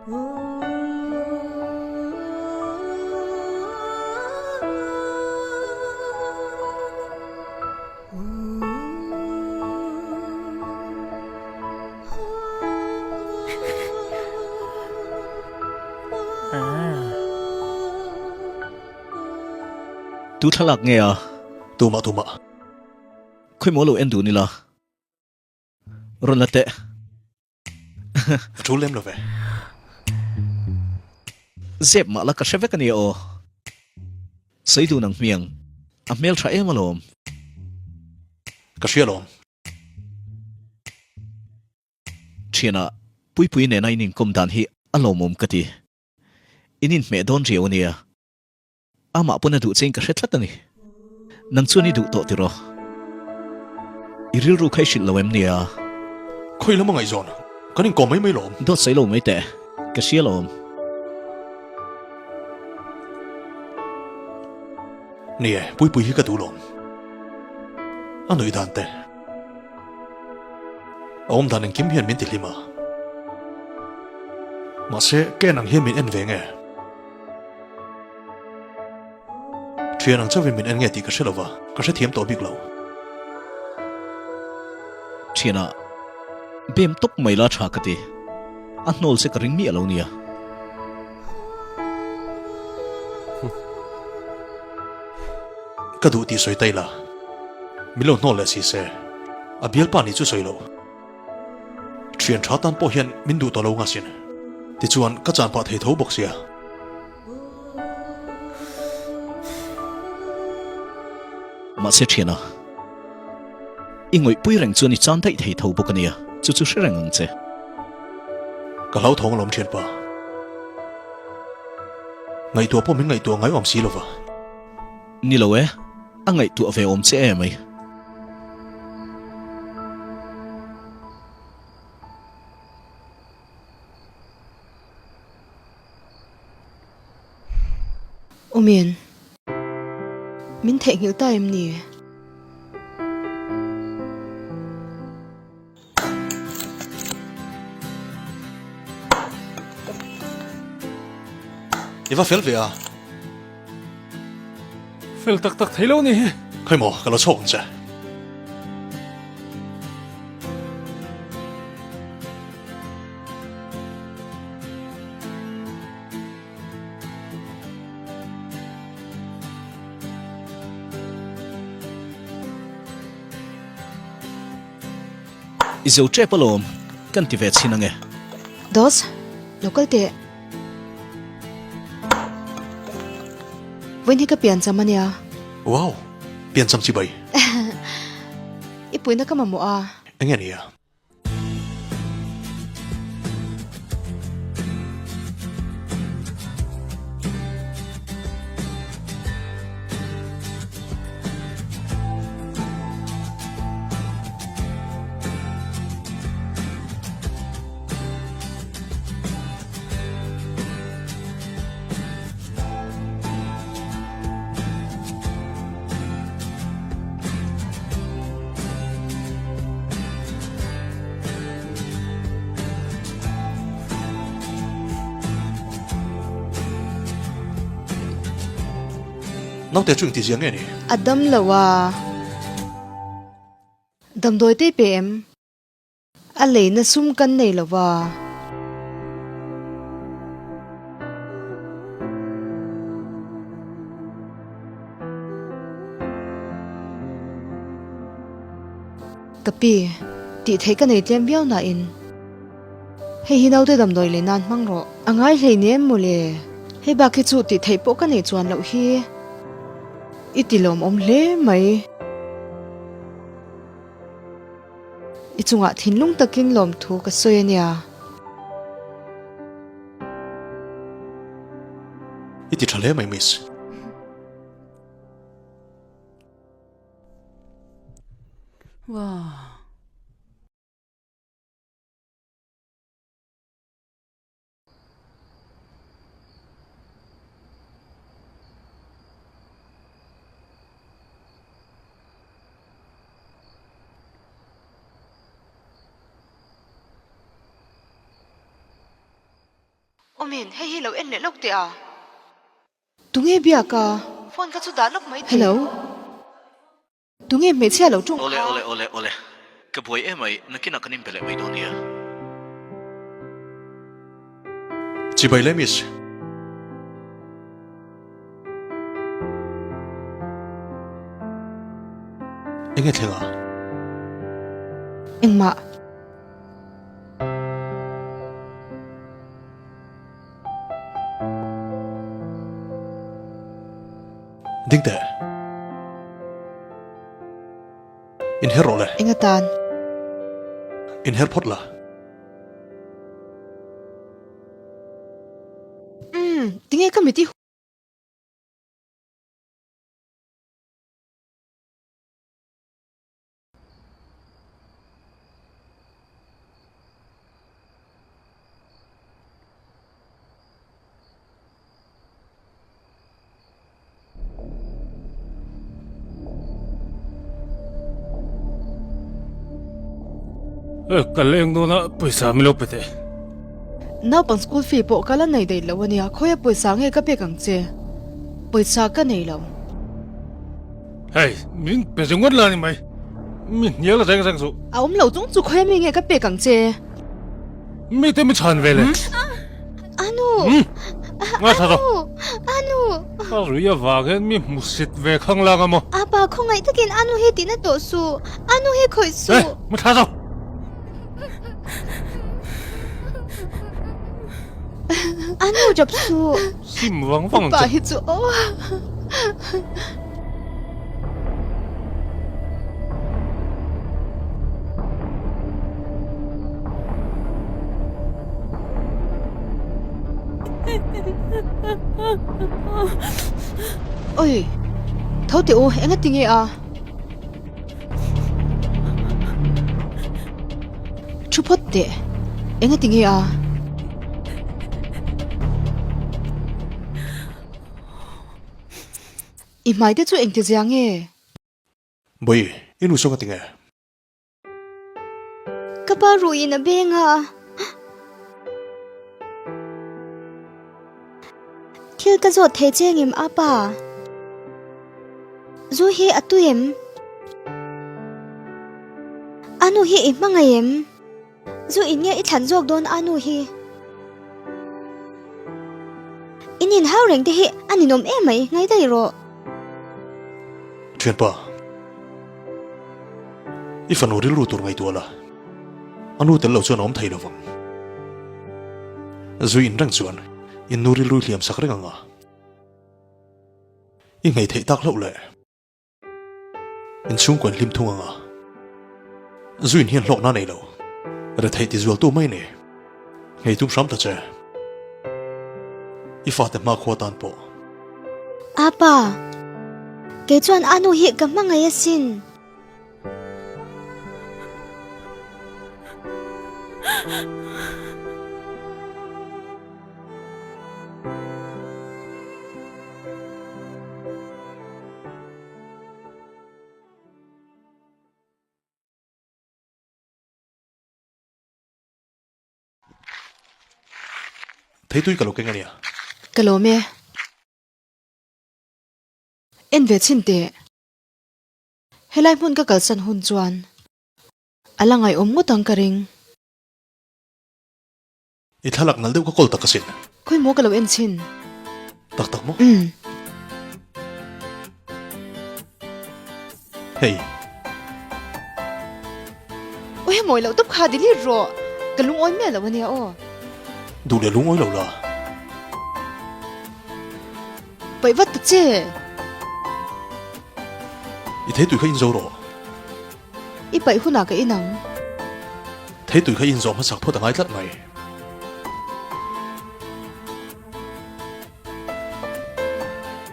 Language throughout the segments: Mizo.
Tu thlalak nge a? Tumah tumah. Khawi maw lo en dun ila? Rawn la teh. A tul lem lo ve. Zep mah la ka hre vek a nia aw. Sawi dun ang hmiang. A hmel tha em alawm. Ka hria alawm. Thianah Puipui nena in inkawm dan hi a lawmawm ka ti. In inhmeh dawn riau a nia. Amah pawn a duh chein ka hre tlat a ni. Nang chuan i duh tawh tiraw? I rilru kha i hrilh lo em nia? Khawi lam a ngaihzawn? Kan inkawm mai mai lawm. Dawt sawi lo mai teh, ka hria lawm. Ni e, Puipui hi ka duh lawm. A nuih dan te. A awm dan engkim hian min ti hlim a. Mahse, ka en ang hian min en ve nge? Thian ang chauhin min en nge tih ka hre lova, ka hrethiam tawh bik lo. Thianah, bem tawp mai la tha ka ti. A hnawl che ka ring miah lo nia. Ka duh tih sawi ta ila, min lo hnawl leh si se, a bialpa nih chu sawi lo. Thian tha tan pawh hian min duh tawh lo nga sin. Tichuan ka chan pah thei tho bawk sia. Mahse thiana, i ngawihpui reng chuan i chan daih thei tho bawk a nia, chu chu hre reng ang che. Ka hlauthawng alawm thianpa. Ngaihtuah pawh min ngaihtuah ngai awm si lova. Ni lo e, a ngaihtuah ve awm che em ai. Awmin, min theihnghilh ta em ni? I va fel ve a. Fel tak tak thei lo ni hi. Khawi maw, ka lo chhawk ang che. I zo tep alawm, kan ti ve chhin ange. Dos, lo kal teh. Vawiin hi ka piancham a nia. Wow, piancham chi bai. I puihna ka mamawh a. Enge nia? Naute chu engti zia nge ni? A dam lo a. Damdawi te pe em? A leina sum kan nei lo va. Ka pi, tih theih ka nei tlem viau nain hei hi naute damdawi lei nan hmang rawh. A ngai hleinem mawle, hei bak hi chu tih theih pawh ka nei chuan loh hi i ti lawmawm hle mai. I chungah thinlung takin lawmthu ka sawi a nia. I ti tha hle mai miss. Wow. Awmin, hei hi lo en leh lawk teh a. Tunge biak a? Phone kha chu dah lawk mai teh. Hello. Tunge hmeichhia lo ṭawng Awle kha? awle awle awle. Ka buai em ai, nakinah kan inbe leh mai dawn nia. Chibai le miss. Enge thleng a? Engmah. Ding teh. Inher rawh le. Enga tan? Inher phawt la. Umm, tinge ka mit i Ka leng dawn a, pawisa min lo pe teh. Naupang school fee pawh ka la nei daih lo ania, khawia pawisa nge ka pek ang che? Pawisa ka nei lo. Hei, min pe ringawt la ni mai. Mi hnial reng reng suh. A awm lo chung chu khawia mi nge ka pek ang che? Mi te mi chhan ve le. Anu! Ngaithla rawh. Anu! Anu! Ka rui avang hian mi hmusit ve khang lang a maw? Apa, khawngaih takin Anu hi tihna tawh suh. Anu hi khawih suh. Hei, mu thla rawh. Anu drop suh. Sim vang vang ang Pa che. hi chu aw. Oi, tho teh u, enga ti nge a? Thu phawt teh, enga ti nge a? I hmai te chu engti zia nge? Bawi, i nu saw nga ti nge? Ka pa ruih in a beng a. Thil ka zawt thei che ngem a pa? Zu hi a tui em? A nu hi i hmangaih em? Zu in nge i thlan zawk dawn a nu hi? In inhau reng te hi a ninawm em mai, ngai daih rawh. Thianpa, i fanu rilru tur ngaihtuah la, a nu tel lo chuan a awm thei lovang. Zu in reng chuan in nu rilru i hliam sak reng ang a, i nghei theih tak hlauh le. In chhungkaw in hlim thung ang a, zu in hian hlawkna nei lo, retheih ti zualtu mai ni. Nghei tum hram ta che. I fate hmakhua tan pawh. Apa, kei chuan a nu hi ka hmangaih asin. Theitui ka lo keng a nia. Ka lawm e. En ve chhin teh. Helai hmun ka kalsan hun chuan a la ngaihawm ngawt ang ka ring. I thlalak nal deuh ka kawl tak asin. Khawi maw ka lo en chhin. Tak tak maw? Umm. Hei. Aw he mawi loh tawp kha delete rawh. Ka lungawi miah lo ania aw. Duh leh lungawi lo la. Paih vat ta che. I theitui kha inzo rawh. I paih hunah ka in ang. Theitui kha inzawh hmasak phawt a ngai tlat mai.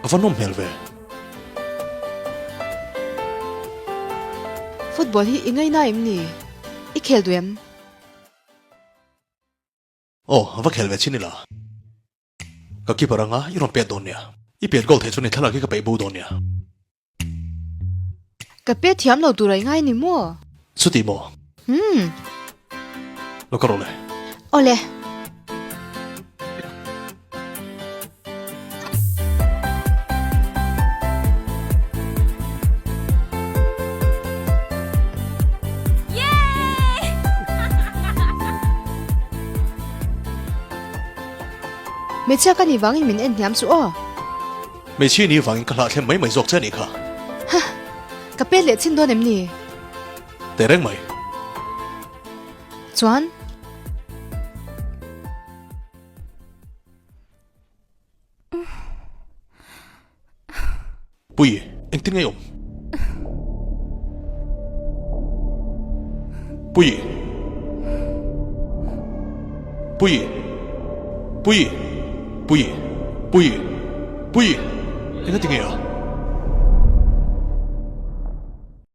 A va nawm hmel ve. Football hi i ngaina em ni? I khel duh em? Aw, va khel ve chin ila. Ka keeper anga i rawn pet dawn nia. I pet goal theih chuan i thlalak hi ka peih bo dawn nia. Ka pet thiam lo tur a i ngai ni maw? Chuti maw? Umm. Lo ka rawh le. Awle. Hmeichhia ka nih vangin min en hniam suh aw. Hmeichhia nih vangin ka hlahthlem mai mai zawk che a nih kha. Hah! Ka pet leh chin dawn em ni? Teh reng mai. Chuan? Pui, engtin nge i awm? Pui! Pui! Pui! Pui! Pui! Pui! Engati nge a?